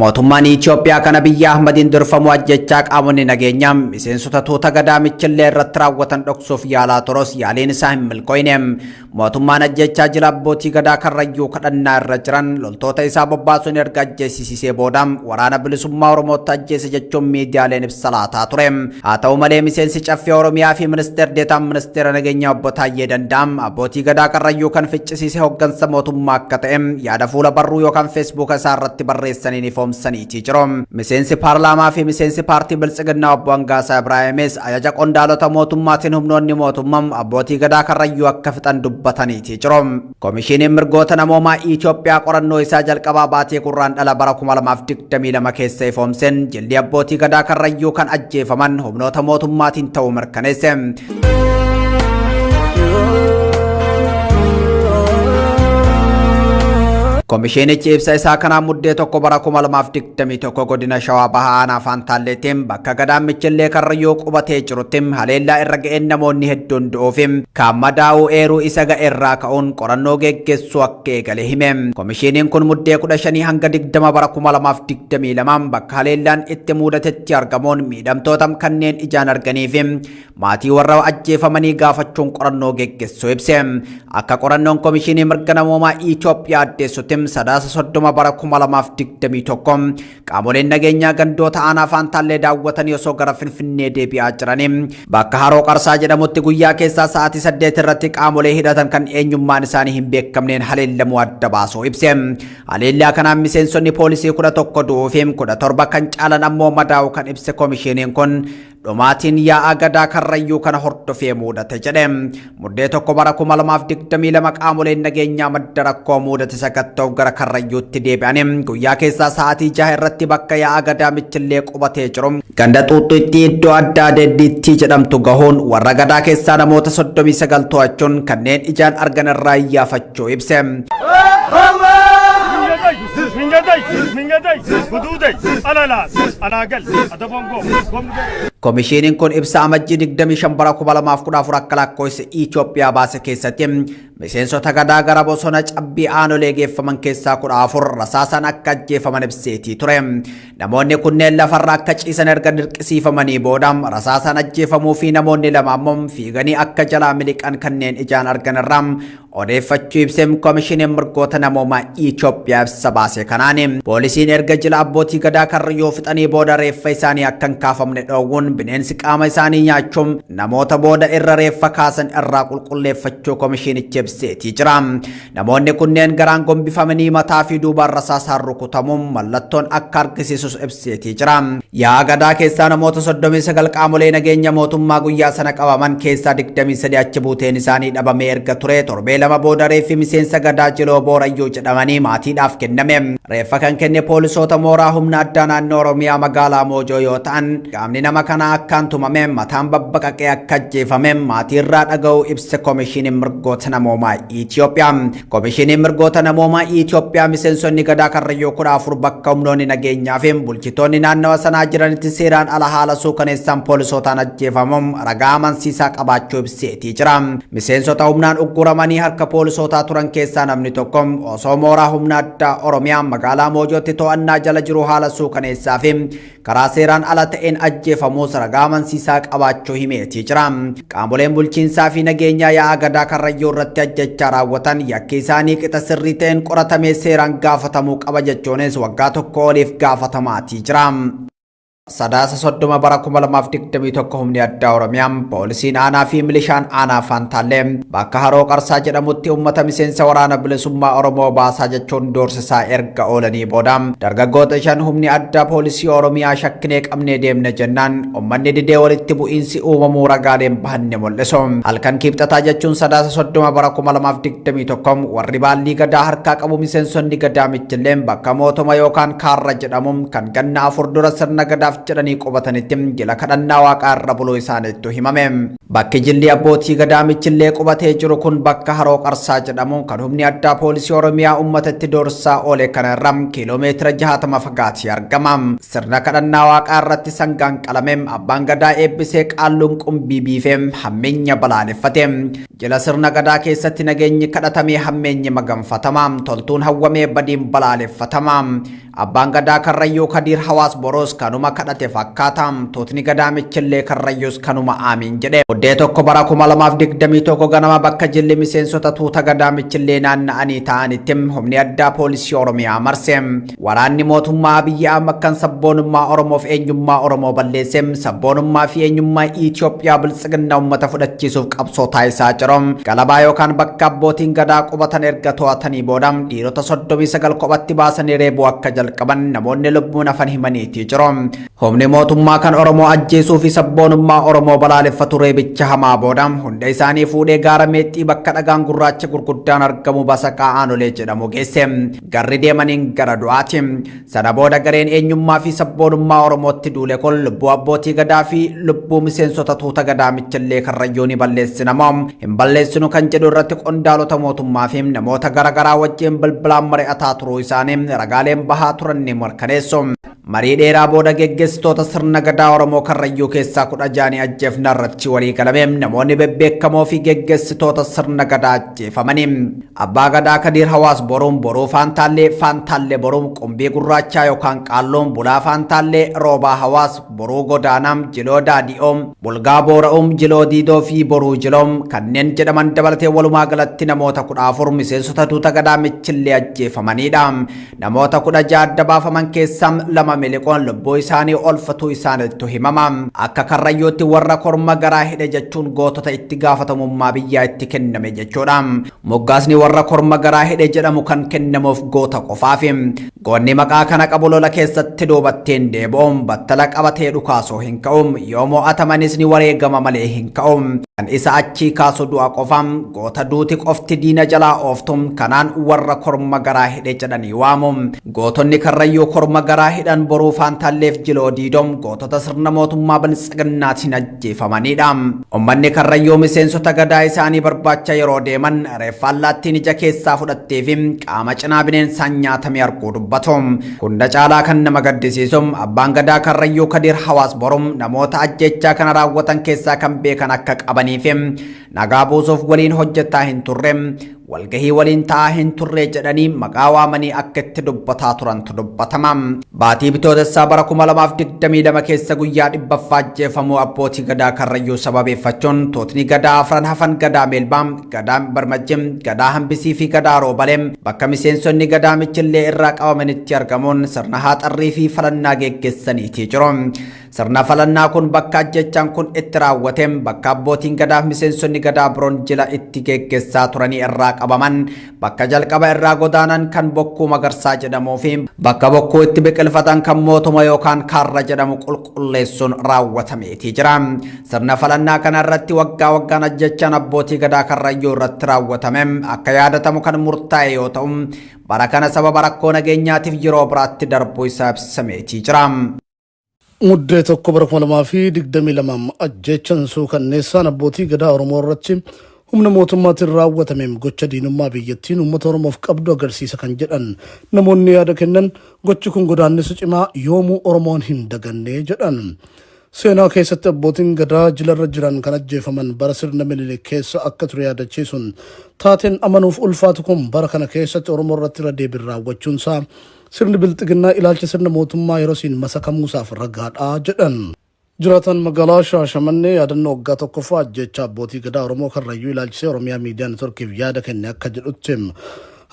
Mootummaan Itoophiyaa kan Abiyyi Ahmadiin durfamu ajjechaa qaamonni nageenyaa miseensota tuuta gadaa Michillee irratti raawwatan dhoksuuf yaalaa turus yaaliin isaa hin milkooyne. Mootummaan ajjechaa jila abbootii gadaa Karrayyuu kadhannaa irra jiran loltoota isaa bobbaasuun erga ajjeesisiisee booda waraana bilisummaa Oromootti ajjeese jechuun miidiyaaleen ibsa laataa ture. Haa ta'u malee miseensi caffee Oromiyaa fi ministeer deetaan ministeera nageenyaa obbo Taayyee Danda'am abbootii gadaa Karrayyuu kan ficcisiise hoggansa mootummaa akka ta'e yaada fuula barruu yookaan feesbuuka isaa irratti barreessaniin ifoomsaniitii jiru. Miseensi paarlaamaa fi miseensi paartii Biltsiginnaa obbo Angaasaa Ibraahimis ajaja qondaalota mootummaatiin humnoonni mootummaa abbootii gadaa Karrayyuu akka fixan dubbataniitii jiru. Komishiiniin mirgoota namoomaa Itoophiyaa qorannoo isaa jalqabaa baatii Gurraandhala bara 2022 keessa ifoomseen jilli abbootii gadaa Karrayyuu kan ajjeefaman humnoota mootummaatiin ta'uu mirkaneesse. Komishiinichi ibsa isaa kanaan Muddee 1 bara 2021 godina Shawaa Bahaa aanaa Faantaalleetti bakka gadaan Michillee Karrayyuu qubatee jirutti haleellaa irra ga'een namoonni hedduun du'uu fi kaan madaa'uu eeruu isa ga'e irraa ka'uun qorannoo geggeessuu akka eegale hime. Komishiiniin kun Muddee 15 hanga 20 bara 2022 bakka haleellaan itti muudatetti argamuun miidhamtoota kanneen ijaan arganii fi maatii warra ajjeefamanii gaafachuun qorannoo geggeessuu ibse. Akka qorannoon Komishinii Mirga Namoomaa Itoophiyaa addeessutti Sadaasa 30 bara 2021 qaamoleen nageenyaa gandoota aanaa Faantaallee daawwatanii osoo gara Finfinnee deebi'aa jiranii bakka Haroo Qarsaa jedhamutti guyyaa keessaa sa'aatii 8 irratti qaamolee hidhatan kan eenyummaan isaanii hin beekamneen haleellamuu adda baasuu ibse. Haleellaa kanaan miseensonni poolisii 11 du'uu fi 17 kan caalan ammoo madaa'uu kan ibse komishiniin kun Dhumaatiin yaa'a Gadaa Karrayyuu kana hordofee muudate jedhe. Muddee 1 bara 2022 qaamoleen nageenyaa madda rakkoo muudate sakatta'uuf gara Karrayyuutti deebi'anii guyyaa keessaa sa'aatii 6 irratti bakka yaa'a Gadaa Michillee qubatee jiru ganda Xuuxxuutti iddoo addaa Deeddiittii jedhamtu gahuun warra Gadaa keessaa namoota 39 to'achuun kanneen ijaan argan irraa iyyaafachuu ibse. Komishiiniin kun ibsa Amajjii 25 bara 2014 akka lakkoofsa Itoophiyaa baase keessatti miseensota gadaa gara bosona cabbii aanolee geeffaman keessaa 14 rasaasaan akka ajjeefaman ibseetii ture. Namoonni kunneen lafarra akka ciisan erga dirqisiifamanii booda rasaasaan ajjeefamuu fi namoonni lama ammoo fiiganii akka jalaa miliqan kanneen ijaan argan irraa odeeffachuu ibse Komishiniin Mirgoota Namoomaa Itoophiyaa ibsa baase kanaan. Poolisiin erga jila abbootii gadaa Karrayyuu fixanii booda reeffa isaanii akka hin kaafamne dhoowwuun bineensi qaama isaanii nyaachuun namoota booda irra reeffa kaasan irraa qulqulleeffachuu komishinichi ibseetii jira. Namoonni kunneen garaan gombifamanii mataa fi duubaan rasaasaan rukutamuun mallattoon akka argisiisus ibseetii jira. Yaa'a gadaa keessaa namoota 39 qaamolee nageenya mootummaa guyyaa sana qabaman keessaa 23 achi buuteen isaanii dhabamee erga ture torbee lama booda reeffi miseensa gadaa Jiloo Boorayyuu jedhamanii maatiidhaaf kenname. Reeffa kan kenne poolisoota mooraa humna addaa naannoo Oromiyaa magaalaa Moojoo yoo ta'an qaamni nama kanaa akkaan tumame mataan babbaqaqee akka ajjeefame maatiirraa dhaga'uu ibse Komishiiniin Mirgoota Namoomaa Itoophiyaa. Komishiniin Mirgoota Namoomaa Itoophiyaa miseensonni Gadaa Karrayyuu 14 bakka humnoonni nageenyaa fi bulchitoonni naannawa sanaa jiranitti seeraan ala haala suukaneessaan poolisootaan ajjeefamuun ragaa amansiisaa qabaachuu ibseetii jira. Miseensota humnaan ugguramanii harka poolisootaa turan keessaa namni tokko osoo mooraa humna addaa Oromiyaa magaalaa Moojootti to'annaa jala jiru haala suukaneessaa fi karaa seeraan ala ta'een ajjeefamuus ragaa amansiisaa qabaachuu himeetii jira. Qaamoleen bulchiinsaa fi nageenyaa yaa'a Gadaa Karrayyuu irratti ajjechaa raawwatan yakki isaanii qixa sirrii ta'een qoratamee seeraan gaafatamuu qaba jechuunis waggaa tokko oliif gaafatamaatii jira. Sadaasa 30 bara 2021 humni addaa Oromiyaa, poolisiin aanaa fi milishaan aanaa Faantaallee bakka Haroo Qarsaa jedhamutti uummata miseensa waraana bilisummaa Oromoo baasaa jechuun doorsisaa erga oolanii booda dargaggoota shan humni addaa poolisii Oromiyaa shakkinee qabnee deemne jennaan uummanni didee walitti bu'iinsi uumamuu ragaaleen bahan ni mul'isu. Halkan Kibxataa jechuun Sadaasa 30 bara 2021 warri baallii gadaa harkaa qabu miseensonni gadaa Michilleen bakka mootoma yookaan kaarra jedhamu kan ganna afur dura sirna gadaaf jedhanii qubatanitti jila kadhannaa waaqaa irra buluu isaaniittu himame. Bakki jilli abbootii gadaa Michillee qubatee jiru kun bakka Haroo Qarsaa jedhamu kan humni addaa poolisii Oromiyaa uummatatti doorsaa oole kana irra kiiloo meetira 60 fagaatee argama. Sirna kadhannaa waaqaa irratti sangaan qalame abbaan gadaa eebbisee qaalluun qumbii biifee hammeenya balaaleffate. Jila sirna Gadaa keessatti nageenyi kadhatamee hammeenyi maganfatama. Toltuun hawwamee badiin balaaleffatama. Abbaan Gadaa Karrayyuu Kadiir Hawaas Boruus kanuma kadhate fakkaata. Tuutni Gadaa Michillee Karrayyuus kanuma aamiin jedhe. Muddee 1 bara 2021 ganama bakka jilli miseensota tuuta Gadaa Michillee naanna'anii taa'anitti humni addaa poolisii Oromiyaa marse. Waraanni mootummaa Abiyyi Ahmad kan sabboonummaa Oromoof eenyummaa Oromoo balleesse sabboonummaa fi eenyummaa Itoophiyaa biltsiginnaa uummata fudhachiisuuf qabsoo taasisaa jiru. Galabaa yookaan bakka abbootiin gadaa qubatan erga to'atanii booda dhiirota 39 kophatti baasanii reebuu akka jalqaban namoonni lubbuun hafan himaniitii jiru. Humni mootummaa kan Oromoo ajjeesuu fi sabboonummaa Oromoo balaaleffatu reebicha hamaa booda hunda isaanii fuudhee gaara meexxii bakka dhagaan gurraacha gurguddaan argamu Basaqaa Aanolee jedhamu geesse. Garri deemaniin gara du'aati. Sana booda gareen eenyummaa fi sabboonummaa Oromootti duule kun lubbuu abbootii gadaa fi lubbuu miseensota tuuta gadaa Michillee Karrayyuu ni balleessina moo hin balleessinu kan jedhu irratti qondaalota mootummaa fi namoota garaagaraa wajjin bilbilaan mari'ataa turuu isaanii ragaaleen bahaa turan ni mirkaneessu. Marii dheeraa booda geggeessitoota sirna gadaa Oromoo Karrayyuu keessaa 16 ni ajjeefna irratti walii galame. Namoonni bebbeekamoo fi geggeessitoota sirna gadaa ajjeefamanii. Abbaa Gadaa Kadiir Hawaas Boruun, Boruu Faantaallee, Faantaallee Boruun, Qumbii Gurraachaa yookaan Qaalluun, Bulaa Faantaallee, Roobaa Hawaas, Boruu Godaanaa, Jiloo Daadi'oo, Bulgaa Boora'uum, Jiloo Diidoo fi Boruu Jiloo kanneen jedhaman dabalatee walumaa galatti namoota 14 miseensota tuuta gadaa Michillee ajjeefamaniidha. Namoota 16 adda baafaman keessaa 2 miliquun lubbuu isaanii oolfatuu isaanittu himama. Akka Karrayyuutti warra korma garaa hidhe jechuun gootota itti gaafatamummaa biyyaa itti kenname jechuudha. Moggaasni warra korma garaa hidhe jedhamu kan kennamuuf goota qofaafi. Goonni maqaa kana qabu lola keessatti duubatti hin deebi'u. Battala qabatee dhukaasuu hin ka'u. Yoo mo'atamanis ni wareegama malee hin ka'u. Kan isa achii kaasu du'a qofa. Goota duuti qofti diina jalaa ooftu. Kanaan warra korma garaa hidhe jedhanii waamu. Gootonni Karrayyuu korma garaa hidhan Boruu Faantaalleef Jiloo Diidoo gootota sirna mootummaa Biltsiginnaatiin ajjeefamaniidha. Ummanni Karrayyuu miseensota gadaa isaanii barbaacha yeroo deeman reeffa allaattiin ija keessaa fudhattee fi qaama cinaa bineensaan nyaatame arguu dubbatu. Hunda caalaa kan nama gaddisiisu abbaan gadaa Karrayyuu Kadiir Hawaas Boruu namoota ajjeechaa kana raawwatan keessaa kan beekan akka qabanii fi nagaa buusuuf waliin hojjetaa hin turre, walgahii waliin ta'aa hin turre jedhanii maqaa waamanii akka itti dubbataa turantu dubbatama. Baatii Bitootessaa bara 2022 keessa guyyaa dhibbaffaa ajjeefamuu abbootii gadaa Karrayyuu sababeeffachuun tuutni gadaa afran hafan Gadaa Meelbaa, Gadaa Barmajji, Gadaa Hambisii fi Gadaa Roobalee bakka miseensonni Gadaa Michillee irraa qabamanitti argamuun sirna haaxarrii fi falannaa geggeessaniitii jiru. Sirna falannaa kun bakka ajjechaan kun itti raawwate, bakka abbootiin gadaaf miseensonni gadaa biroon jila itti geggessaa turanii irraa qabaman, bakka jalqaba irraa godaanan kan Bokkuu Magarsaa jedhamuu fi bakka bokkuu itti biqilfatan kan Mootuma yookaan Kaarra jedhamu qulqulleessuun raawwatameetii jira. Sirna falannaa kana irratti waggaa waggaan ajjechaan abbootii gadaa Karrayyuu irratti raawwatame akka yaadatamu kan murtaa'e yoo ta'u, bara kana sababa rakkoo nageenyaatiif yeroo biraatti darbuu isaa ibsameetii jira. Muddee 1 bara 2022 ajjeechaan suukanneessaan abbootii gadaa Oromoo irratti humna mootummaatiin raawwatameen gocha diinummaa biyyattiin uummata Oromoof qabdu agarsiisa kan jedhan namoonni yaada kennan gochi kun godaannisa cimaa yoomuu Oromoon hin daganne jedhan. Seenaa keessatti abbootiin gadaa jilarra jiran kan ajjeefaman bara sirna Minilik keessa akka ture yaadachiisuun taateen amanuuf ulfaatu kun bara kana keessatti Oromoo irratti irra deebiin raawwachuunsaa Sirni Bilxiginnaa ilaalcha sirna mootummaa yerosiin masakamuusaaf ragaadha jedhan. Jiraataan magaalaa Shaashamannee yaadannoo waggaa tokkoffaa ajjeechaa abbootii gadaa Oromoo Karrayyuu ilaalchisee Oromiyaa Miidiyaa Networkiif yaada kenne akka jedhutti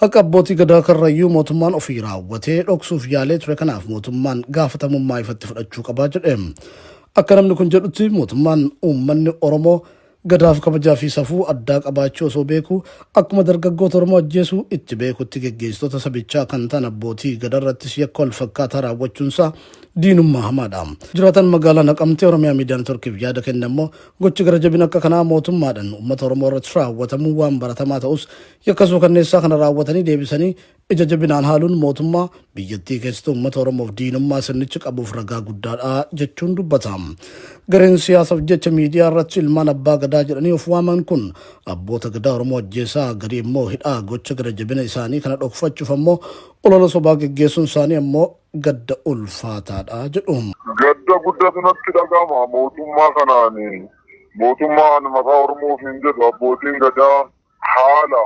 haqa abbootii gadaa Karrayyuu mootummaan ofii raawwatee dhoksuuf yaalee ture kanaaf mootummaan gaafatamummaa ifatti fudhachuu qaba jedhe. Akka namni kun jedhutti mootummaan uummanni Oromoo Gadaaf kabajaa fi safuu addaa qabaachuu osoo beekuu akkuma dargaggoota Oromoo ajjeesuu itti beekutti geggeessitoota sabichaa kan ta'an abbootii Gadaarrattis yakka walfakkaataa raawwachuunsaa diinummaa hamaadha. Jiraataan magaalaa Naqamtee Oromiyaa Miidiyaa Networkiif yaada kenne ammoo gochi gara jabina akka kanaa mootummaadhaan uummata Oromoo irratti raawwatamuu waan baratamaa ta'us yakka suukanneessaa kana raawwatanii deebisanii ija jabinaan haaluun mootummaa biyyattii keessatti uummata Oromoof diinummaa sirnichi qabuuf ragaa guddaadha jechuun dubbata. Gareen siyaasaaf jecha miidiyaa irratti ilmaan abbaa gadaa jedhanii of waaman kun abboota gadaa Oromoo ajjeesaa garii immoo hidhaa gocha gara jabina isaanii kana dhokfachuuf ammoo olola sobaa geggeessuun isaanii ammoo gadda ulfaataadha jedhu. Gadda guddatu natti dhaga'ama mootummaa kanaan. Mootummaan maqaa Oromootiin jedhu abbootiin gadaa haala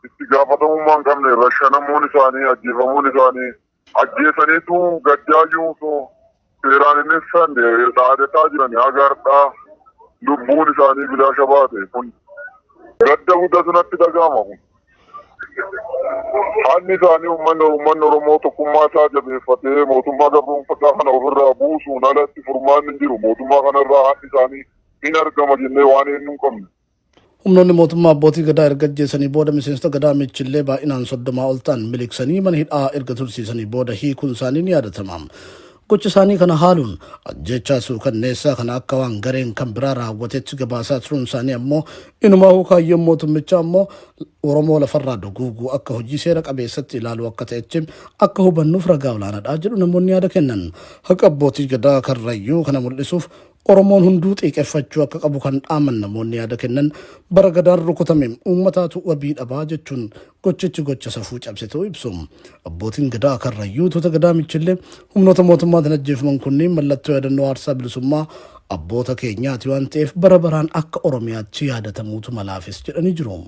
itti gaafatamummaa hin qabne rashanamuun isaanii, ajjeefamuun isaanii, ajjeesaniitu gaddaayyuu osoo seeraan hin ibsanne dhaadataa jiran haga har'aa lubbuun isaanii bilaasha baate kun gadda guddatu natti dhaga'ama kun. Haalli isaanii uummanni Oromoo tokkummaa isaa jabeeffatee mootummaa gabroonfataa kana ofirraa buusuun alatti furmaanni hin jiru. Mootummaa kanarraa haalli isaanii hin argama jennee waan eenyu hin qabne. Humnoonni mootummaa abbootii gadaa erga ajjeesanii booda miseensota gadaa Michillee baay'inaan 30 ol ta'an miliqsanii mana hidhaa erga tursiisanii booda hiikuun isaanii ni yaadatama. Gocha isaanii kana haaluun ajjeechaa suukanneessaa kana akka waan gareen kan biraa raawwatetti gabaasaa turuun isaanii ammoo inumaahuu kaayyoon mootummichaa ammoo Oromoo lafarraa duguuguu akka hojii seera qabeessatti ilaaluu akka ta'etti akka hubannuuf ragaa olaanaadha jedhu namoonni yaada kennan. Haqa abbootii gadaa Karrayyuu kana mul'isuuf Oromoon hunduu xiiqeffachuu akka qabu kan dhaaman namoonni yaada kennan bara Gadaan rukutame uummataatu wabii dhabaa jechuun gochichi gocha safuu cabse ta'uu ibsu. Abbootiin Gadaa Karrayyuu tuuta Gadaa Michillee humnoota mootummaatiin ajjeefaman kunniin mallattoo yaadannoo aarsaa bilisummaa abboota keenyaati waan ta'eef bara baraan akka Oromiyaatti yaadatamuutu malaafis jedhanii jiru.